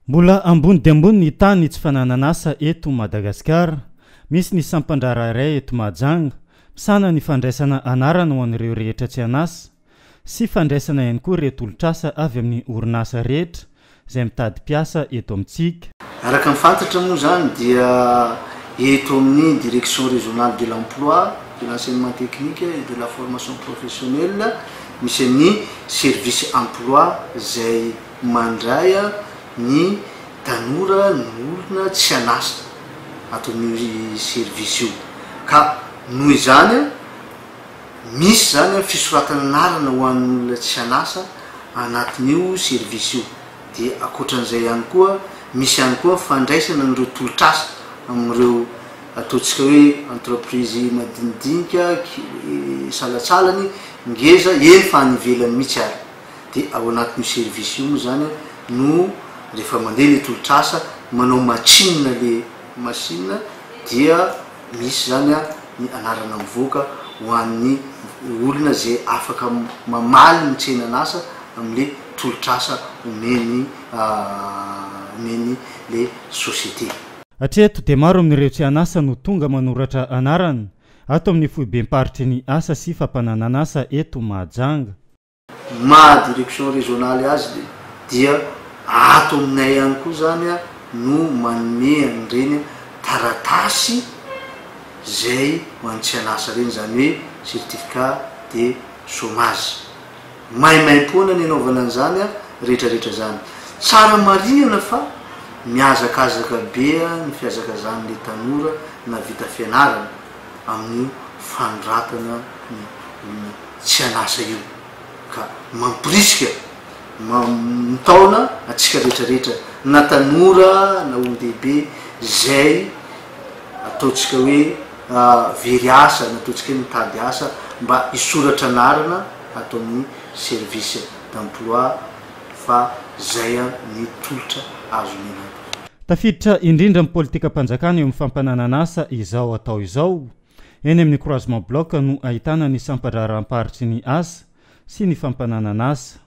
Mbola ambony dia ambony ny tahan'ny tsy fananan'asa eto Madagasikara. Misy ny sampan-draharaha iray eto Mahajanga, misahana ny fandraisana anarana ho an'ireo rehetra tsy an'asa, sy fandraisana ihany koa ireo tolotr'asa avy amin'ny orinasa rehetra izay mitady mpiasa eto amintsika. Araka ny fantatra moa izany dia eto amin'ny Direction Régionale de l'Emploi, de l'Enseignement Technique et de la Formation Professionnelle misy an'ny Service Emploi izay Mandray ny tanora ny olona tsy an'asa ato amin'io service io ka noho izany misy izany fisoratana anarana ho an'ny olona tsy an'asa anatin'io service io dia ankoatran'izay ihany koa misy ihany koa fandraisana an'ireo tolotr'asa amin'ireo ataontsika hoe entreprise madinidinika salatsalany ngeza eny fa any ivelany mihitsy ary. Dia ao anatin'io service io moa zany no rehefa mandeha le tolotr'asa manao machine le machine dia misy zany ny anarana mivoaka ho an'ny olona zay afaka mamaly ny tsenan'asa amle tolotr'asa omeny omeny le société. Hatreto dia maro amin'ireo tsy an'asa no tonga manoratra anarana ato amin'ny foibem-paritry ny asa sy fampananan'asa eto Mahajanga. Maha direction régionale azy dia ato aminay ihany koa zany no manome an'ireny taratasy zay ho an'ny tsy an'asa ireny, izany hoe certificat de chômage. Maimaimpoana ny anaovana an'izany rehetra rehetra izany. Tsara marihana fa mihazakazaka be ny fihazakazahan'ilay tanora nahavita fianarana amin'io fanoratana ny olona tsy an'asa io ka mamporisika, mitaona antsika rehetra rehetra na tanora na olon-dehibe izay ataontsika hoe very asa na ataontsika hoe mitady asa mba hisoratra anarana ato amin'ny service d'emploi fa zay ny tolotra azo omena ato. Tafiditra indrindra amin'ny politikam-panjakana eo amin'ny fampananan'asa izao atao izao. Eny amin'ny croisement bloc no ahitana ny sampan-draharaham-paritry ny asa sy ny fampananan'asa.